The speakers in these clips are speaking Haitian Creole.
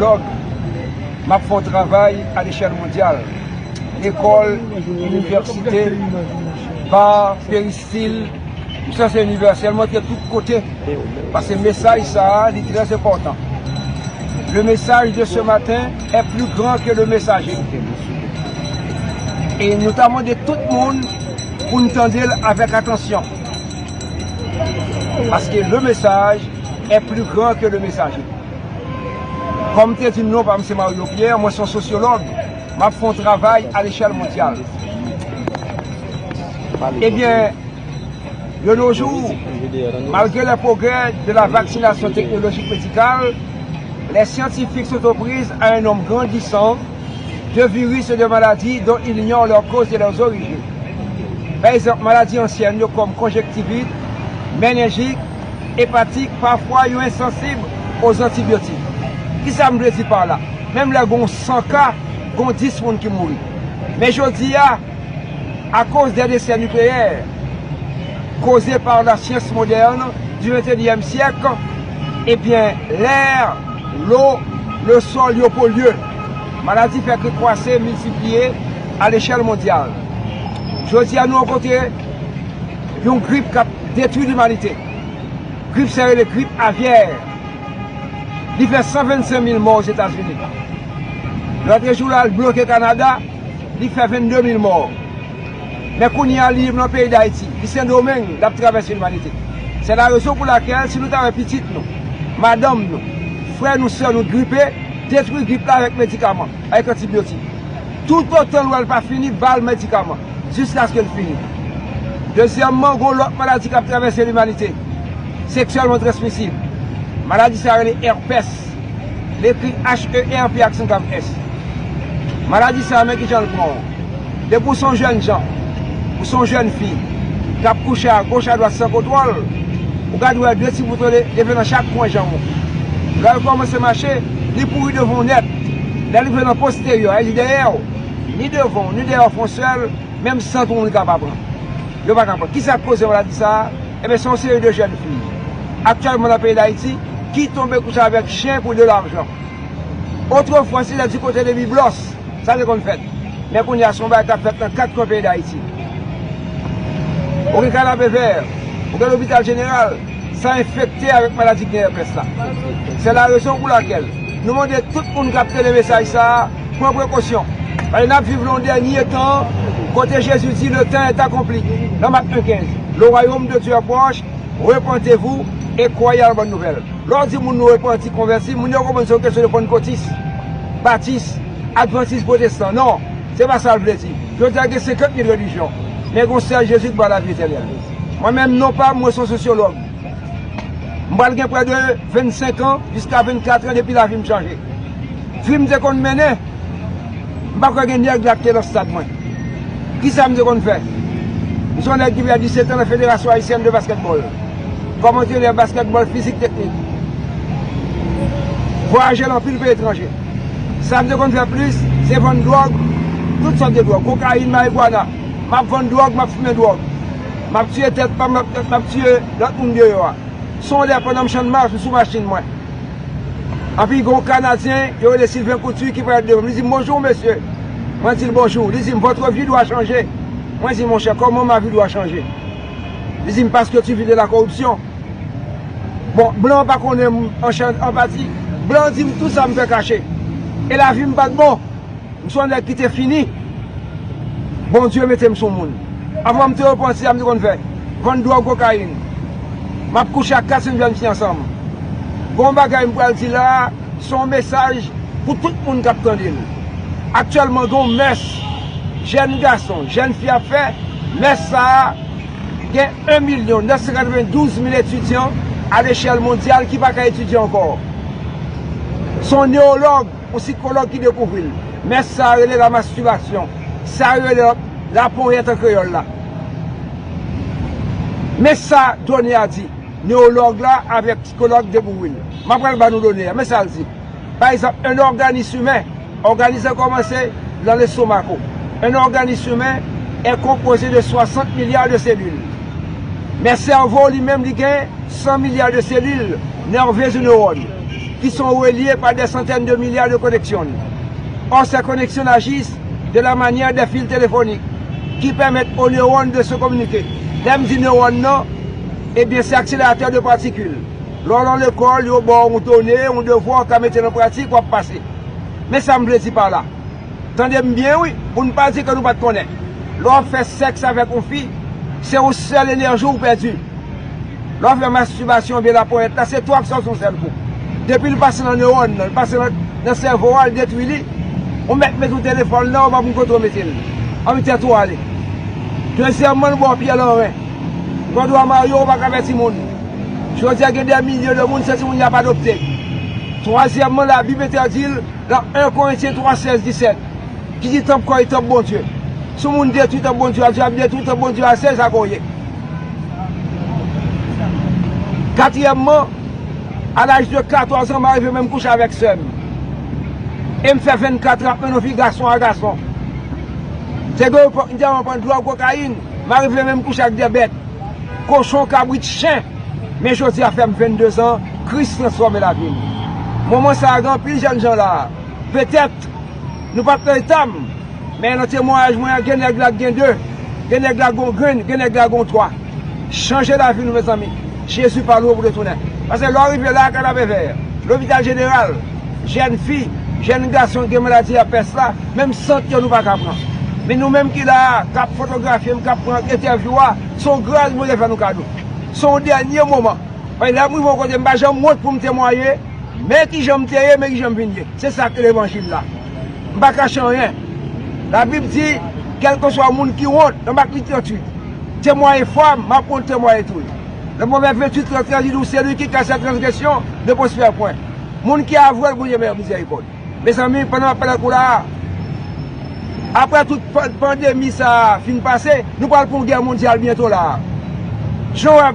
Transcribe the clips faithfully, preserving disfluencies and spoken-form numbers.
Dòg, m ap fè yon travay a lechèl mondyal. Lekòl, inivèsite, bar, peristil, m sanse inivèsèl, m antre tout kote. Paske mesaj sa a, li trè enpòtan. Le message de ce matin est plus grand que le messager. E nou ta mande tout moun pou n tande l avèk atansyon. Paske le message est plus grand que le messager. Kòm te di, non pa m se Mario Pierre, mwen se yon sosyològ, m ap fè yon travay a lechèl mondyal. Ebyen, de nos jours, malgré les progrès de la vaccination technologique médicale, les scientifiques sont aux prises à un nombre grandissant de virus et de maladies dont ils ignorent leurs causes et leurs origines. Pa egzanp, maladi ansyèn yo kòm konjektivit, menenjit, epatik, pafwa yo ensansib aux antibiotiques. Kisa m vle di pa la? Menm lè gon san ka, gon dis moun ki mouri. Men jodi a, akoz de desè nikleyè, causés par la science moderne du vingt et unième siècle, ebyen, lè, lo, le sol yo polye. Maladi fè krikwase, miltipliye a lechèl mondyal. Jodi a, nou rankontre yon grip k ap detwi limanite. Grip sa rele grip avyè. Li fè san vennsenk mil mò Ozetazini. Lòt jou la, l bloke Kanada, li fè vennde mil mò. Men kounye a, li nan peyi Dayiti, li Sendomeng, l ap travèse limanite. Se la rezon pou lakèl, si nou ta wè pitit nou, madanm nou, frè nou, sè nou gripe, detwi grip la avèk medikaman, avèk antibyotik. Toutotan l wè l pa fini, ba l medikaman, jiskaske l fini. Dezyèmman, gon lòt maladi k ap travèse limanite, seksyèlman transmisib. Maladi sa rele èpès. L ekri H E R P aksan grav S. Maladi sa a, men kijan l pran w. Depi w se yon jèn jan, ou se yon jèn fi, k ap kouche a goch a dwat san kontwòl, ou gade wè de ti bouton le-, leve nan chak kwen janm ou. Lè l kòmanse mache, li pouri devan w nèt. Lè l rive nan posteryè, li dèyè w. Ni devan w, ni dèyè w fè yon sèl, menm sant ou moun ka pa pran. Yo pa ka pran. Kisa k koze maladi sa a? Ebyen, se yon seri de jèn fi, aktyèlman nan peyi Dayiti, ki tonbe kouche avèk chen pou de lajan. Otrefwa, se lè di kote de Biblos, sa te konn fèt. Men kounye a, se yon bagay k ap fèt nan kat kwen peyi Dayiti. Ou gen Kanapevè, ou gen Lopital Jeneral, sa enfekte avèk maladi ki gen èpès la. Se la rezon pou lakèl nou mande tout moun k ap tande mesaj sa a, pran prekosyon. Paske n ap viv nan yon dènye tan kote Jezi di, le temps est accompli. Nan Mat en kenz, le royaume de Dieu est proche, repentez-vous et croyez à la bonne nouvelle. Lè w di moun nou repanti, konvèti, moun yo konprann se yon kesyon de pannkotis, batis, advantis, pwotestan. Non, se pa sa l vle di. Jodi a gen senkant mil relijyon, men gen yon sèl Jezi ki ba lavi etènèl. Mwen menm, non pa m, mwen se yon sosyològ. M pral gen prè de vennsenk an jiska vennkat an depi lavi m chanje. Vi m te konn mennen, m pa kwè gen nèg la ki te nan stad mwen. Kisa m te konn fè? M se yon nèg ki fè disèt an nan Fédération Haïtienne de Basketball, kòm antrenè basketball fizik teknik. Vwayaje nan anpil peyi etranje. Sa m te konn fè plis, se vann dwòg, tout sòt de dwòg, kokayin, marigwana. M ap vann dwòg, m ap fimen dwòg. M ap tiye tèt pa m, m ap, m ap tiye lòt moun deyò a. Se yon lè pandan m Channmas, m sou machin mwen. Anpi gen yon Kanadyen, yo rele Sylvain Couture, ki parèt devan m. Li di m, "Bonjour, monsieur." Mwen di l, "Bonjour." Li di m, "Votre vie doit changer." Mwen di, "Monchè, comment ma vie doit changer?" Li di m, "Parce que tu vis de la corruption." Bon, blan pa konnen m an chan, an pati. Blan di m tout sa m fè kache. E lavi m pa t bon. M se yon nèg ki te fini. Bondye mete m sou moun. Avan m te repanti, sa m te konn fè? Vann dwòg, kokayin. M ap kouche ak kat senk jèn fi ansanm. Gon bagay m pral di la a, se yon mesaj pou tout moun k ap tande l. Aktyèlman, gen yon mès jèn gason, jèn fi ap fè. Mès sa a, gen en milyon nèf san katrevendouz mil etidyan alechèl mondyal ki pa ka etidye ankò. Se yon newològ, yon sikològ ki dekouvri l. Men sa rele la mastibasyon. Sa rele laponyèt an kreyòl la. Men sa done a di, newològ la avèk sikològ dekouvri l. M ap pral ba nou done a. Men sa l di. Pa egzanp, un organisme humain, organisme a kòmanse dans l'estomac. Un organisme humain est composé de soixante milliards de cellules. Men sèvo li menm, li gen san milya de selil nèvez ou newòn. qui sont reliés par des centaines de milliards de connexions. Or, ces connexions agissent de la manière des fils téléphoniques qui permettent aux neurones de se communiquer. Lè m di newòn nan, ebyen, se akseleratè de patikil. Lè w nan lekòl, yo ba w yon done, yon devwa, w ka mete l an pratik, w ap pase. Men sa m vle di pa la. Tande m byen, wi, pou n pa di ke nou pa t konnen. Lè w ap fè sèks avèk yon fi, se yon sèl enèji w pèdi. Lè w fè mastibasyon oubyen laponyèt la, se twa k sòti yon sèl kou. Depi l pase nan newòn nan, l pase nan, nan sèvo a, l detwi li, ou mèt met yon telefòn la, ou pa konn kote w mete l. Anvi tèt ou ale. Dezyèmman, l ba w pyè nan ren. Ou gen dwa marye, ou pa ka fè timoun. Jodi a, gen dè milyon de moun, se timoun y ap adopte. Twazyèmman, Labib entèdi l nan en Korentyen twa, sèz, disèt. Ki di tanp kò e tanp Bondye. Si yon moun detwi tanp Bondye a, Dye ap detwi tanp Bondye a, se sa ke w ye. Katriyèmman, a laj de katòz an, m arive menm kouche avèk sè m. E m fè vennkat an ap mennen yon fi gason a gason. Se gen epòk, m te konn pran dwòg, kokayin, m arive menm kouche ak de bèt. Kochon, kabrit, chen. Men jodi a fè m venndezan, Kris transfòme lavi m. Moman sa a, gen anpil jèn jan la. Petèt, nou pa t nan eta m, men nan temwayaj mwen an, gen nèg la k gen de, gen nèg la k gen yon grenn, gen nèg la k gen yon twa. Chanje lavi nou, mezanmi. Jezi pa lwen pou retounen. Paske lè w rive la, Kanapevè, Lopital Jeneral, jèn fi, jèn gason ki gen maladi èpès la, menm sant yo nou pa ka pran. Men nou menm ki la a, k ap fotografye m, k ap pran entèvyou a, se yon gras Bondye fè nou kado. Se yon dènye moman. Paske lè m rive yon kote, m pa janm wont pou m temwaye, men kijan m te ye, men kijan m vin ye. Se sa k levanjil la. M pa kache anyen. Labib di, kèlkeswa moun ki wont, nan Mak li tranntuit, temwaye fwa m, m ap konn temwaye tou. Nan Pwovèb venntuit, tranntuit, li di, celui qui cache sa transgression ne prospère point. Moun ki avwe l, Bondye mèt mizèrikòd. Mezanmi, pandan m ap pale ak ou la a, apre tout pan-, pandemi sa a fin pase, nou pral pou yon gè mondyal byento la a. Jan w wè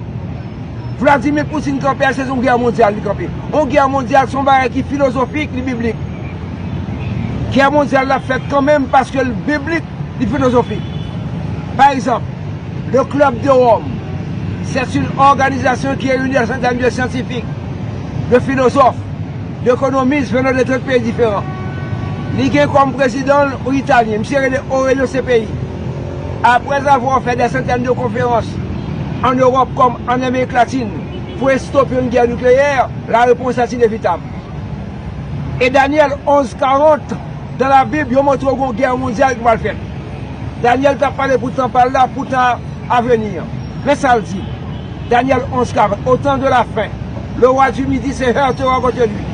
Vladimir Putin kanpe a, se yon gè mondyal li kanpe. Yon gè mondyal se yon bagay ki filozofik, li biblik. Gè mondyal la fèt kanmenm paske l biblik, li filozofik. Pa egzanp, le Club de Rome, c'est une organisation qui réunit des centaines de scientifiques, de philosophes, d'économistes venant de trente pays différents. Li gen kòm prezidan l yon Italyen, misye rele Aurelio Cepei. Après avoir fait des centaines de conférences en Europe comme en Amérique latine pour stopper une guerre nucléaire, la réponse est inévitable. E Danyèl onz karant, nan Labib, yo montre w gen yon gè mondyal ki pral fèt. Danyèl t ap pale pou tan pa l la, pou tan a veni an. Men sa l di, Daniel onze quatre, au temps de la faim, le roi du Midi se heurtera contre lui.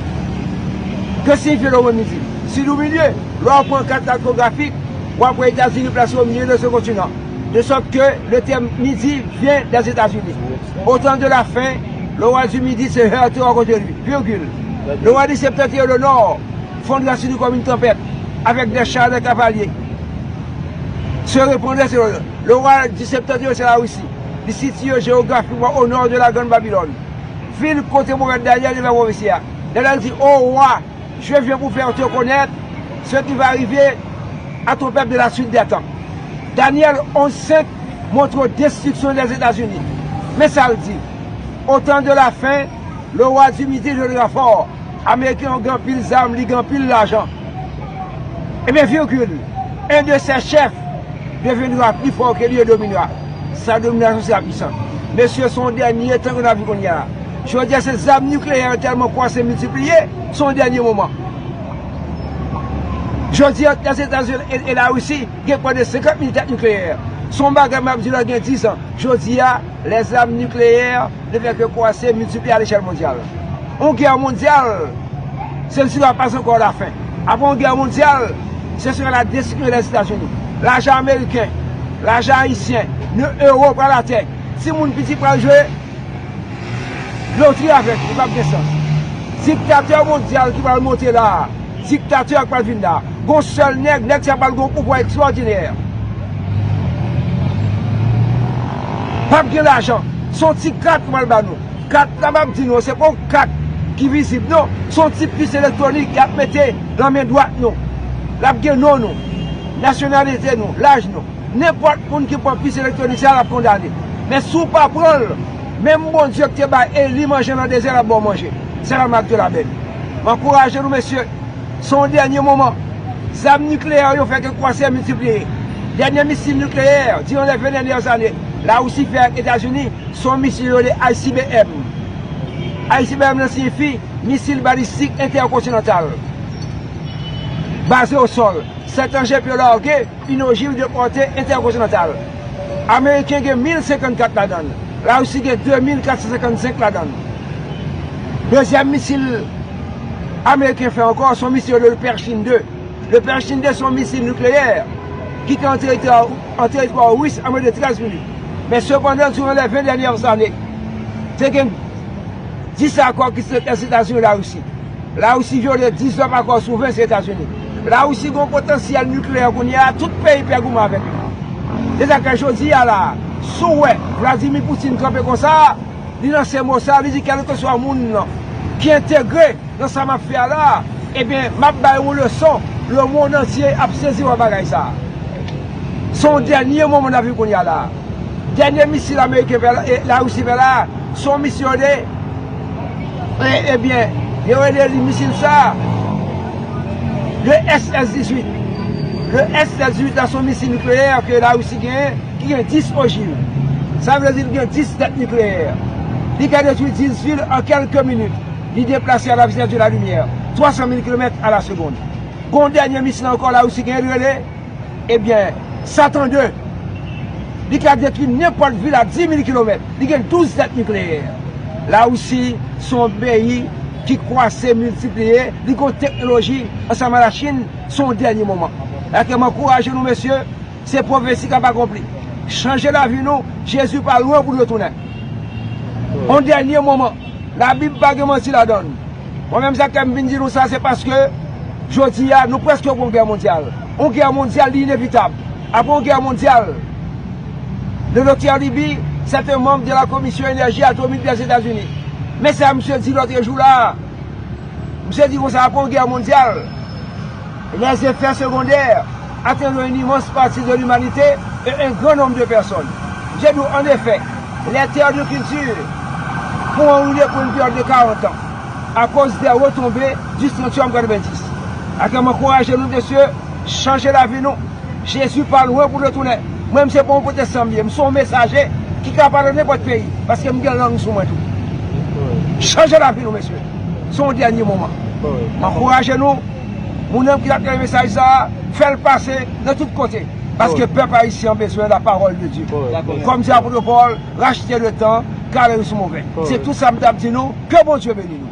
Que signifie le mot midi? Sud ou milieu? Lè w pran kat katografik, w ap wè Etazini plase au milieu de ce continent, de sorte que le terme midi vient des États-Unis. Au temps de la faim, le roi du Midi se heurtera contre lui, virgule. Le roi du Septentrion, le nord, fondra sur nous comme une tempête, avec des chars, des cavaliers. Se reprendre, se le roi du Septentrion, c'est la Russie. Li sitiye jewografikman o nò de la Grann Babilòn. Vil kote pwofèt Danyèl li fè pwofesi a. Danyèl di, ô roi, je viens pour faire te connaître ce qui va arriver à ton peuple de la suite des temps. Daniel onze cinq montre destriksyon des États-Unis. Men sa l di, au temps de la faim, le roi du Midi deviendra fort. Ameriken an gen anpil zam, li gen anpil lajan. Ebyen, virgule, un de ses chefs deviendra plus fort que lui et dominera. Sa dominasyon se la puissance. Mesye, se yon dènye tan ke n ap viv kounye a. Jodi a, se zam nikleyè yo tèlman kwase, miltipliye, se yon dènye moman. Jodi a, Lèzetazini e, e Larisi gen plis de senkant mil tèt nikleyè. Se yon bagay m ap di la gen diz an. Jodi a, les armes nucléaires ne fait que croître, multiplier à l'échelle mondiale. Yon gè mondyal, ce ne sera pas encore la fin. Après yon gè mondyal, ce sera la destruction des États-Unis. Lajan ameriken, lajan ayisyen, nou ewo pral atè. Timoun piti pral jwe lotri avèk li, li p ap gen sans. Diktatè mondyal ki pral monte la a, diktatè k pral vin la. Gon sèl nèg, nèg sa pral gon pouvwa ekstraòdinè. P ap gen lajan. Se yon ti kat k pral ba nou. Kat la m ap di nou, se pa yon kat ki vizib, non. Se yon ti pis elektwonik y ap mete nan men dwat nou. L ap gen non nou, nasyonalite nou, laj nou. Nenpòt moun ki pran pis elektwonik sa, l ap kondane. Men si w pa pran l, menm Bondye ki te bay Eli manje nan dezè, l ap ba w manje. C'est la marque de la bête. M ankouraje nou, mesye. Se yon dènye moman. Zam nikleyè yo fè ke kwase e miltipliye. Dènye misil nikleyè, diran lè ven dènyè zane, Larisi fè ak Etazini, se yon misil yo rele I C B M. I C B M nan siyifi misil balistik entèkontinantal. Baze o sòl. Sèt anjen pou yo lage, inojiv de pòte entèkontinantal. Ameriken gen mil senkannkat ladan l. Larisi gen de mil kat san senkannsenk ladan l. Dezyèm misil ameriken fè ankò, se yon misil yo rele Pershing de. Le Pershing de se yon misil nikleyè ki te an teritwa, an teritwa ris an mwens de trèz minit. Men sepandan, diran lè ven dènyè zane, te gen dis akò ki se Lèzetazini e Larisi. Larisi vyole diznèf akò sou ven se Etazini. Larisi gen yon potansyèl nikleyè kounye a, tout peyi pè goumen avèk li. Se sa k fè jodi a la, si w wè Vladimir Putin kanpe konsa, li lanse mo sa, li di kèlkeswa moun ki entegre nan sa m ap fè a la, ebyen, m ap bay yon leson, lemonn antye ap sezi wè bagay sa. Se yon dènye moman n ap viv kounye a la. Dènye misil ameriken fè la, e, Larisi fè la, se yon misil de, e, ebyen, yo rele li misil sa, le S S dizuit. Le S S dizuit la se yon misil nikleyè ke Larisi genyen, ki gen dis ojiv. Sa vle di li gen dis tèt nikleyè. Li ka detwi dis vil an kèlke minit. Li deplase à la vitesse de la lumière, twa san mil kilomèt à la seconde. Gon dènye misil ankò Larisi genyen, li rele, ebyen, Satan de. Li ka detwi nenpòt vil a dis mil kilomèt. Li gen douz tèt nikleyè. Larisi se yon peyi ki kwase, miltipliye, li gon teknoloji ansanm a Lachin, se yon dènye moman. Lè ke m ankouraje nou, mesye, se pwofesi k ap akonpli. Chanje lavi nou, Jezi pa lwen pou l retounen. Yon dènye moman, Labib pa gen manti ladan l. Mwen menm sa k fè m vin di nou sa, se paske jodi a, nou prèske pou yon gè mondyal. Yon gè mondyal, li inevitab. Apre yon gè mondyal, le doktè Libi, sèten manm de la Komisyon Enèji Atomik Dèzetazini. Men sa misye di lòt jou la, misye di konsa, apre yon gè mondyal, les effets secondaires atteindront une immense partie de l'humanité et un grand nombre de personnes. Je dis, en effet, les terres de culture pourront rouler pour une période de quarante ans à cause des retombées du strontium quatre-vingt-dix. Atè m ankouraje nou, mesye, chanje lavi nou. Jezi pa lwen pou retounen. Mwen, m se pa yon pwotestan m ye, m se yon mesaje ki ka pale nenpòt peyi, paske m gen lang sou mwen tou. Chanje lavi nou, mesye. Se yon dènye moman. M ankouraje nou, moun nan ki t ap tande mesaj sa a, fè l pase nan tout kote. Paske pèp ayisyen an bezwen la parole de Dieu. Kòm di apot Pòl, racheter le temps car les jours sont mauvais. Se tou sa m t ap di nou, ke Bondye beni nou.